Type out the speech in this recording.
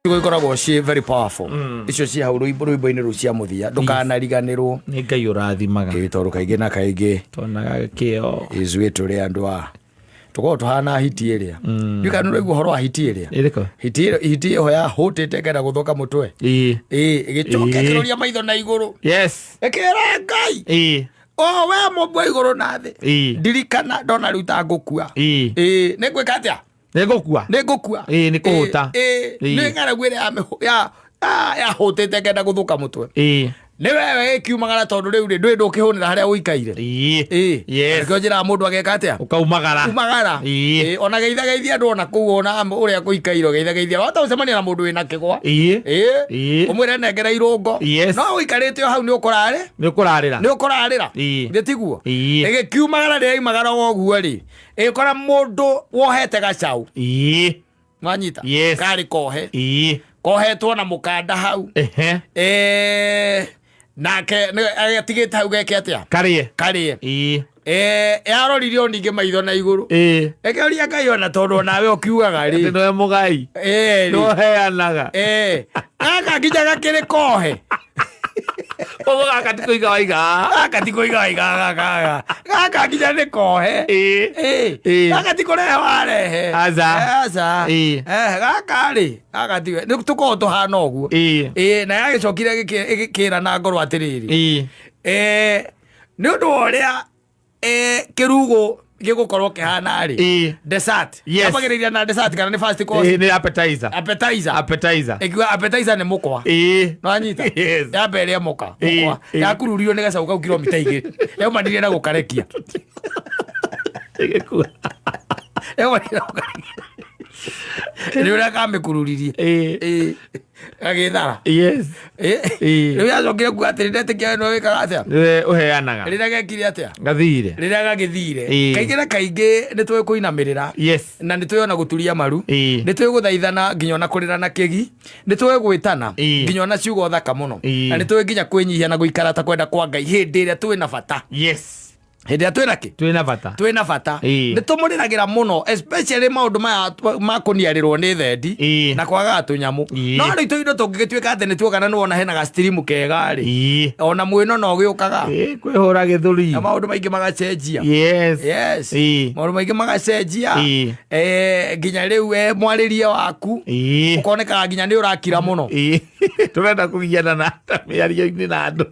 Ciugo ikoragwo ciĩ very powerful icio ciĩ hau rwĩmbo rwĩmbo-inĩ rũu cia mũthia, ndũkanariganĩrwo. Nĩ Ngai ũrathimaga. Ĩĩ, tondũ kaingĩ na kaingĩ Tonaga kĩo. Ithuĩ tũrĩ andũ a tũkoragwo tũhana hiti ĩrĩa ndiũĩ kana nĩũraigua ũhoro wa hiti ĩrĩa. Ĩrĩkũ? Hiti ĩyo, hiti ĩyo yahũtĩte ĩkenda gũthũka mũtwe. Ĩĩ, ĩgĩcoka ĩkĩroria maitho na igũrũ, ĩkĩra Ngai, o we mũmbi wa igũrũ na thĩ, ndirikana ndona rĩu ta ngũkua. Ĩĩ, nĩ ngwĩka atĩa? Nĩ ngũkua. Nĩ ngũkua. Ĩĩ, nĩ kũhũta. Ĩĩ, nĩ ng'aragu ĩrĩa yahũtĩte ngenda gũthũka mũtwe. Nĩ wewe ĩkiumagara tondũ rĩu rĩ ndũĩ ndũkĩhũnĩra harĩa ũikaire. Ĩĩ. Nĩkĩo njĩraga mũndũ ageka atĩa? Ũkaumagara. Umagara. Ĩĩ, ona geitha geithia andũ ona kũu ona ũrĩa kũikaire geitha geithia wahota gũcemania na mũndũ wĩna kĩgwa. Ĩĩ. Ũmwĩre nengera irũngo. No ũikarĩte o hau nĩ ũkũrarĩ Nĩ ũkũrarĩra. Nĩ ũkũrarĩra. Githĩ tiguo? Ĩgĩkiumagara rĩrĩa yaumagara ũguo rĩ, ĩgĩkora mũndũ wohete gacau. Nwanyita? Yes. Karĩ kohe. Kohetwo na mũkanda hau. Nake atigĩte hau geke atĩa? Karĩe. Karĩe. Yaroririe o ningĩ maitho na igũrũ, ĩkĩũria Ngai ona tondũ onawe ũkiugaga Atĩ rĩ nĩwe mũgai. Rĩ. Nĩwe ũheanaga. Gaka nginya gakĩrĩ kohe. Koguo gaka ti kũiga waiga. Gaka ti kũiga waiga, gaka gaka nginya nĩ kohe. Gaka ti kũrehe warehe. Aca. Aca. Gaka rĩ, gaka tiwe nĩ tũkoragwo tũhana ũguo. Na yagĩcokire ĩgĩkĩra na ngoro atĩrĩrĩ, nĩ ũndũ wa ũrĩa kĩrugo gĩgũkorwo kĩhana rĩ, dessert. Yambagĩrĩria na dessert kana nĩ first course? Nĩ appetizer. Appetizer. Appetizer. Ĩkiuga appetizer nĩ mũkwa. Nwanyita? Yes. Yamba ĩrĩa mũka mũkwa yakururio nĩ gacau kau kilomita 2 yaumanire na gũkarekia. Ĩgĩkua. Yaumanire na gũkarekia nĩ ũrĩa kamĩkururirie. Gagĩthara. Rĩu yacokire kuga atĩrĩ, ndetĩkia we nĩwe wĩkaga atĩa? Nĩwe ũheanaga. Rĩrĩa gekire atĩa? Gathire. Rĩrĩa gagĩthire. Kaingĩ na kaingĩ nĩ tũĩ kũinamĩrĩra na nĩ tũĩ ona gũturia maru, nĩ tũĩ gũthaithana nginya ona kũrĩra na kĩgi, nĩ tũĩ gwĩtana nginya ona ciugo thaka mũno, na nĩ tũĩ nginya kwĩnyihia na gũikara ta kwenda kwa Ngai hĩndĩ ĩrĩa twĩ na bata. Hĩndĩ ĩrĩa twĩ na kĩ? Twĩ na bata. Twĩ na bata. Nĩ tũmũrĩragĩra mũno, especially maũndũ maya ma kũniarĩrwo nĩ thendi na kwagaga tũnyamũ. No rĩu tũindo tũngĩgĩtuĩka atĩ nĩ tuoka na nĩwona hena ga stream kega rĩ, ona mwĩno no gĩũkaga. Kwĩhũra gĩthũri. Na maũndũ maingĩ magacenjia. Yes. Maũndũ maingĩ magacenjia. Nginya rĩu mwarĩrie waku ũkonekaga nginya nĩ ũrakira mũno. Tũrenda kũgiana na mĩario-inĩ na andũ.